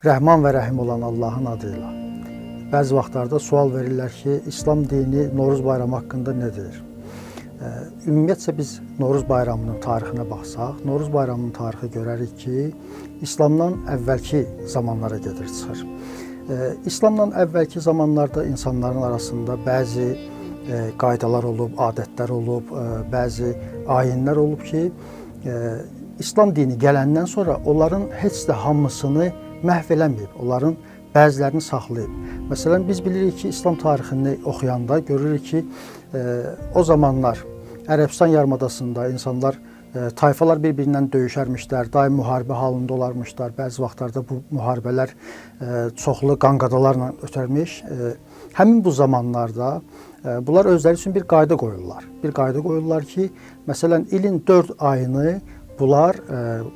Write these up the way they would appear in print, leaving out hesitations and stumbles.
Rəhman və Rəhim olan Allahın adıyla. Bəzi vaxtlarda sual verirlər ki, İslam dini Novruz bayramı haqqında nə deyir? Ümumiyyətcə biz Novruz bayramının tarixinə baxsaq, Novruz bayramının tarixi görərik ki, İslamdan əvvəlki zamanlara gedir çıxır. İslamdan əvvəlki zamanlarda insanların arasında bəzi qaydalar olub, adətlər olub, bəzi ayinlər olub ki, İslam dini gələndən sonra onların heç də hamısını məhv eləməyib, onların bəzilərini saxlayıb. Məsələn, biz bilirik ki, İslam tarixini oxuyanda görürük ki, o zamanlar Ərəbistan yarımadasında insanlar, tayfalar bir-birindən döyüşərmişlər, daim müharibə halında olarmışlar. Bəzi vaxtlarda bu müharibələr çoxlu qanqadalarla ötərmiş. Həmin bu zamanlarda bunlar özləri üçün bir qayda qoyurlar. Bir qayda qoyurlar ki, məsələn, ilin 4 ayını bunlar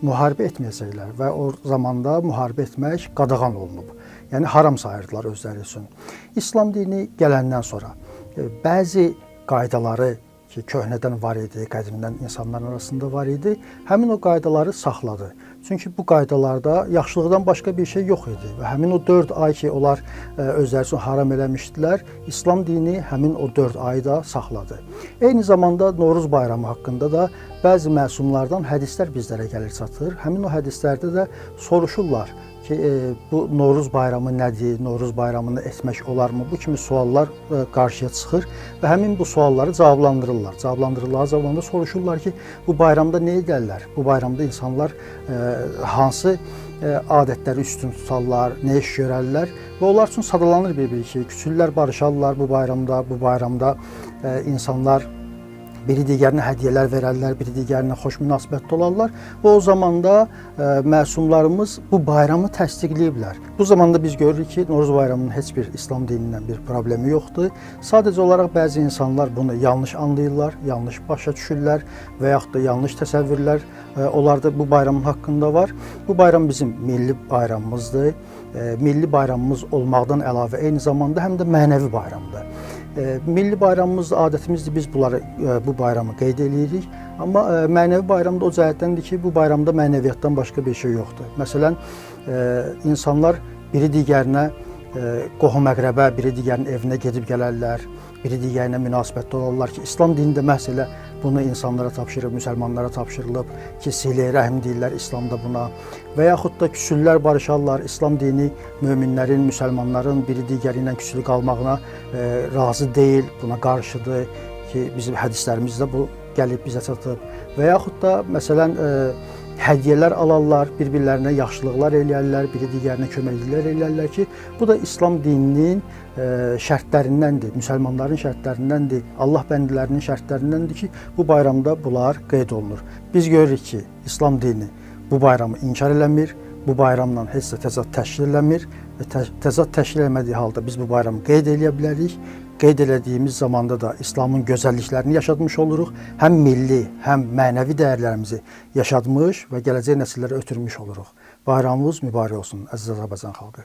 müharibə etməyəcəklər və o zamanda müharibə etmək qadağan olunub. Yəni haram sayırdılar özləri üçün. İslam dini gələndən sonra bəzi qaydaları ki, köhnədən var idi, qədimdən insanların arasında var idi, həmin o qaydaları saxladı. Çünki bu qaydalarda yaxşılıqdan başqa bir şey yox idi və həmin o 4 ay ki, onlar özləri üçün haram eləmişdilər, İslam dini həmin o 4 ayı da saxladı. Eyni zamanda Novruz bayramı haqqında da bəzi məsumlardan hədislər bizlərə gəlir çatır. Həmin o hədislərdə də soruşurlar ki, bu Novruz bayramı nədir, Novruz bayramını etmək olarmı? Bu kimi suallar qarşıya çıxır və həmin bu sualları cavablandırırlar. Cavablandırırlar zamanda soruşurlar ki, bu bayramda nə edərlər? Bu bayramda insanlar hansı adətləri üstün tutarlar, nə iş görərlər və onlar üçün sadalanır bir-biri ki, küçüllər barışarlar bu bayramda, bu bayramda insanlar biri digərinə hədiyyələr verərlər, biri digərinə xoş münasibətdə olarlar və o zamanda məsumlarımız bu bayramı təsdiqləyiblər. Bu zamanda biz görürük ki, Novruz bayramının heç bir İslam dinindən bir problemi yoxdur. Sadəcə olaraq bəzi insanlar bunu yanlış anlayırlar, yanlış başa düşürlər və yaxud da yanlış təsəvvürlər onlarda bu bayramın haqqında var. Bu bayram bizim milli bayramımızdır. Milli bayramımız olmaqdan əlavə eyni zamanda həm də mənəvi bayramdır. Milli bayramımız adətimizdir, biz bunları bu bayramı qeyd eləyirik. Amma mənəvi bayram da o cəhətdəndir ki, bu bayramda mənəviyyatdan başqa bir şey yoxdur. Məsələn, insanlar biri digərinə qohum-əqrəbə, biri digərinin evinə gedib gələrlər, biri digərinə münasibətdə olarlar ki, İslam dinində məhz elə bunu insanlara tapşırıb, müsəlmanlara tapşırılıb ki, silə-i rəhm deyirlər İslamda buna. Və yaxud da küsülər barışarlar. İslam dini möminlərin, müsəlmanların biri digəri ilə küsülü qalmağına razı deyil, buna qarşıdır ki, bizim hədislərimizdə bu gəlib bizə çatıb. Və yaxud da məsələn hədiyyələr alarlar, bir-birlərinə yaxşılıqlar eləyərlər, biri digərinə köməkliklər eləyərlər ki, bu da İslam dininin şərtlərindəndir, müsəlmanların şərtlərindəndir, Allah bəndələrinin şərtlərindəndir ki, bu bayramda bunlar qeyd olunur. Biz görürük ki, İslam dini bu bayramı inkar eləmir, bu bayramla heç də təzad təşkil eləmir və təzad təşkil eləmədiyi halda biz bu bayramı qeyd eləyə bilərik. Qeyd elədiyimiz zamanda da İslamın gözəlliklərini yaşatmış oluruq. Həm milli, həm mənəvi dəyərlərimizi yaşatmış və gələcək nəsillərə ötürmüş oluruq. Bayramımız mübarək olsun, əziz Azərbaycan xalqı.